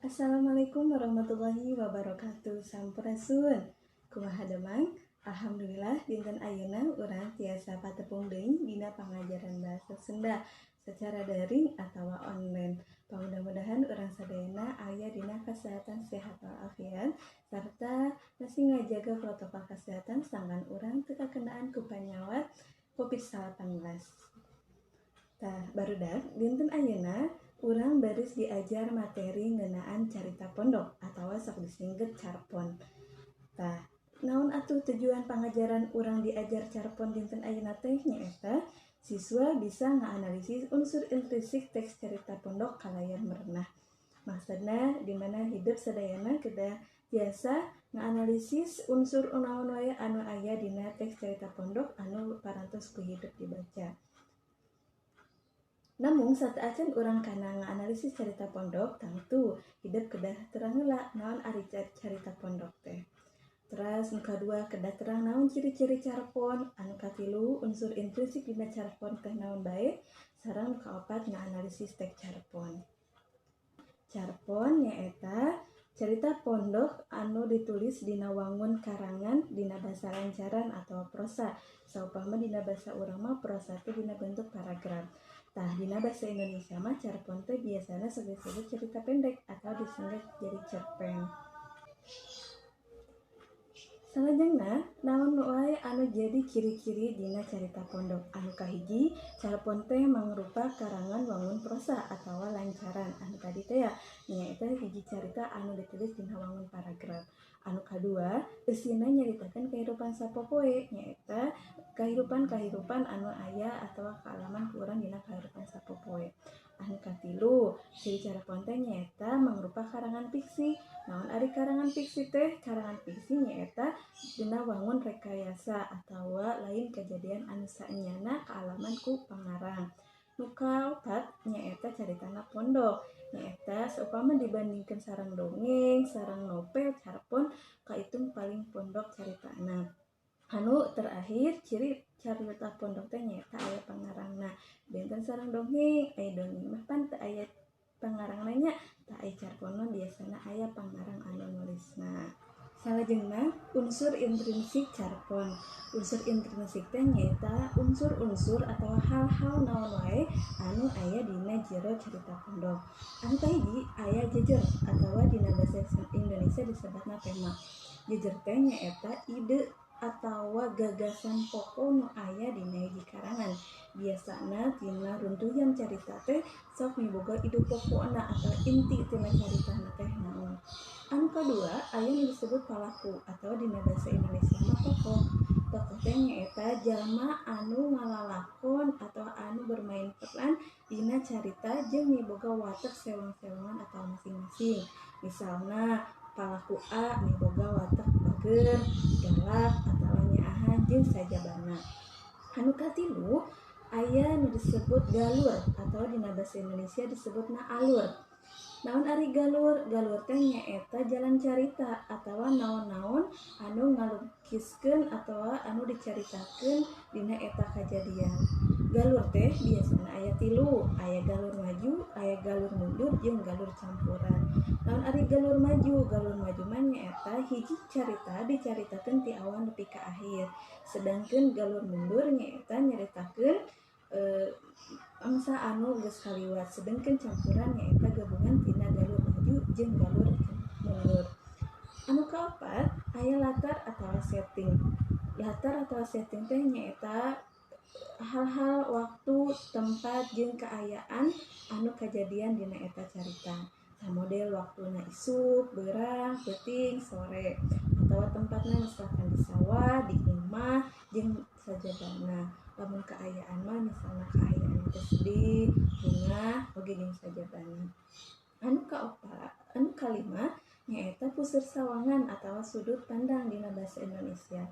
Assalamualaikum warahmatullahi wabarakatuh. Sampurasun. Kumaha damang? Alhamdulillah, dinten ayeuna urang tiasa patepung deui dina pangajaran bahasa Sunda secara daring atau online. Mudah-mudahan urang sadayana aya dina kesehatan, sehat walafiat, serta masih ngajaga protokol kesehatan sangkan urang teu kakenaan ku panyawat COVID-19. Tah, barudak, dinten ayeuna urang baris diajar materi ngeunaan carita pondok atau sok disingget carpon. Tah, naon atuh tujuan pangajaran urang diajar carpon dinten ayeuna teh? Nyaeta siswa bisa ngaanalisis unsur intrinsik teks carita pondok kalayan merenah. Maksudna dimana hidep sadayana kedah tiasa ngaanalisis unsur naon wae anu aya dina teks carita pondok anu parantos ku hidep dibaca. Namun sateuacan urang kana ngaanalisis carita pondok, tangtu hidep kedah terang heula naon ari carita pondok teh. Teras nu kadua, kedah terang naon ciri-ciri carpon, anu katilu unsur intrinsik dina carpon teh naon bae, sareng nu kaopat ngaanalisis teks carpon. Carpon nyaeta carita pondok anu ditulis dina wangun karangan dina basa lancaran atau prosa. Saupama dina basa urang mah prosa teh dina bentuk paragraf. Tah, dina bahasa Indonesia mah carpon teh biasana sok disebut cerita pendek atau disingkat jadi cerpen. Salajengna, naon wae anu jadi ciri-ciri dina carita pondok? Anu kahiji, carpon teh mangrupa karangan wangun prosa atawa lancaran. Anu tadi teh ya, nyaeta hiji carita anu ditulis dina wangun paragraf. Anu kadua, eusina nyaritakeun kahirupan sapopoe, nyaeta kahirupan-kahirupan anu aya atawa kaalaman ku urang dina kahirupan sapopoe. Anu katilu, ciri carpon teh nyaeta mangrupa karangan fiksi. Naon ari karangan fiksi teh? Karangan fiksi nyaeta dina wangun rekayasa atawa lain kejadian anu saenyana kaalaman ku pangarang. Nu kaopat nyaeta caritana pondok. Nyaeta saupama dibandingkeun sareng dongeng, sareng novel, carpon kaitung paling pondok caritana. Anu terakhir, ciri carita pondok teh nyaeta aya pangarangna. Benten sareng dongeng, aya dongeng mah pan teu aya pangarangna nya, tah aya carpon mah biasana aya pangarang anu nulisna. Salajengna, unsur intrinsik carpon. Unsur intrinsik teh nyaeta unsur-unsur atau hal-hal naon wae anu aya dina jero carita pondok. Anu kahiji, aya jejer atawa dina basa Indonesia disebutna tema. Jejer teh nyaeta ide atawa gagasan pokok nu aya dina hiji karangan. Biasana tina runtuyan carita teh sok miboga ide pokokna atau inti tina caritana teh naon. Anu kadua, aya nu disebut palaku atau dina basa Indonesia mah tokoh. Tokoh teh nyaeta jalma anu ngalalakon atau anu bermain peran dina carita jeung miboga watek sewang-sewangan atau masing-masing. Misalna palaku A miboga watek bager, galak, atawa nyaahan jeung sajabana. Anu katilu, aya nu disebut galur atau dina basa Indonesia disebutna alur. Naon ari galur? Galur teh nyaeta jalan carita atawa naon-naon anu ngalukiskeun atawa anu dicaritakeun dina eta kajadian. Galur teh biasana aya tilu, aya galur maju, aya galur mundur, jeung galur campuran. Naon ari galur maju? Galur maju mah nyaeta hiji carita dicaritakeun ti awal nepi ka akhir. Sedangkeun galur mundur nyaeta nyaritakeun masa anu geus kaliwat, sedangkeun campuran nyaeta gabungan tina galur maju jeung galur mundur. Anu kaopat, aya latar atawa setting. Latar atawa setting teh nyaeta hal-hal, waktu, tempat, jeung kaayaan anu kajadian dina eta carita. Samodel waktuna isuk, beurang, peuting, sore, atawa tempatna misalkan di sawah, di imah, jeung sajabana. Lamun kaayaan mah misalna kaayaan teh sedih, bungah, oge jeung sajabana. Anu kaopat, anu kalima nyaeta puseur sawangan atawa sudut pandang dina bahasa Indonesia.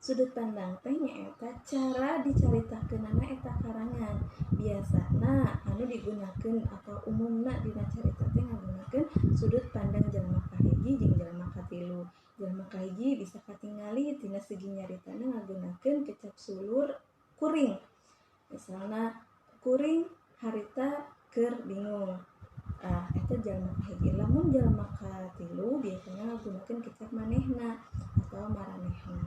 Sudut pandang teh nyaeta cara dicaritakeunana eta karangan. Biasana anu digunakeun atau umumna dina carita teh ngagunakeun sudut pandang jelema kahiji jeung jelema katilu. Jelema kahiji bisa katingali tina segi nyaritana ngagunakeun kecap sulur kuring. Misalna, kuring harita keur bingung. Tah eta jalma kahiji. Lamun jalma katilu biasana ngagunakeun kecap manehna atawa maranehna.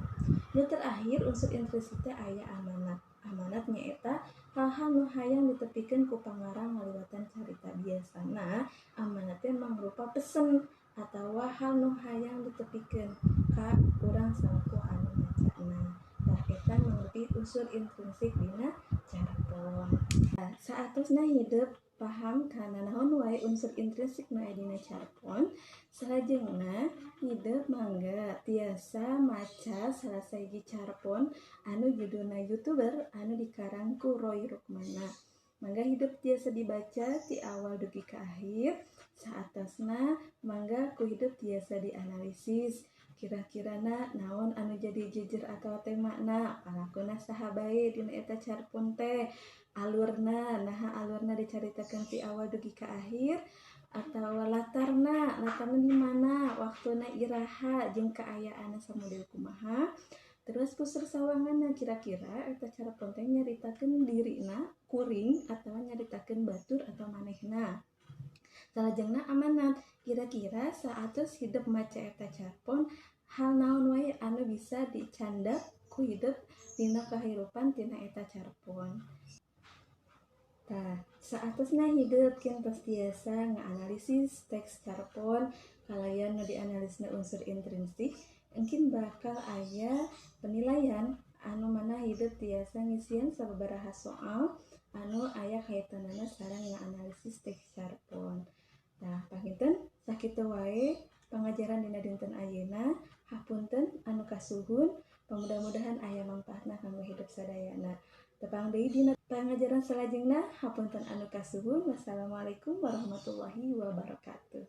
Nu terakhir unsur intrinsik teh aya amanat. Amanat nyaeta hal-hal nu hayang ditepikeun ku pangarang ngaliwatan carita. Biasana amanat teh mangrupa pesen atawa hal nu hayang ditepikeun ka urang salaku anu macana. Tah eta mangrupi unsur intrinsik dina carpon. Nah, saatosna hidep paham kana naon wae unsur intrinsik nu aya dina carpon, salajengna hidep mangga tiasa maca salah sahiji carpon anu judulna YouTuber anu dikarang ku Roy Rukmana. Mangga hidep tiasa dibaca ti awal dugi ka akhir. Saatosna mangga ku hidep tiasa dianalisis kira-kirana naon anu jadi jejer atau temana, palakuna saha bae dina eta carpon teh, alurna naha alurna dicaritakeun ti awal dugi ka akhir, atawa latarna latarna di mana, waktuna iraha jeung kaayaanna samodel kumaha. Terus kusur sawanganna kira-kira eta carpon teh nyaritakeun dirina kuring atawa nyaritakeun batur atau manehna. Salajengna amanat, kira-kira saatos hidep maca eta carpon hal naon wae anu bisa dicandak ku hidep dina kahirupan tina eta carpon. Tah, saatosna hidep kintos tiasa ngaanalisis teks carpon kalayan nu dianalisna unsur intrinsik, engkin bakal aya penilaian anu mana hidep tiasa ngisian sababaraha soal anu aya kaitanana sareng ngaanalisis teks carpon. Tah, panginten sakitu wae pangajaran dina dinten ayeuna. Hapunten anu kasuhun, mudah-mudahan aya manfaatna kanggo hidup sadayana. Tepang deui dina pangajaran salajengna, hapunten anu kasuhun. Wassalamualaikum warahmatullahi wabarakatuh.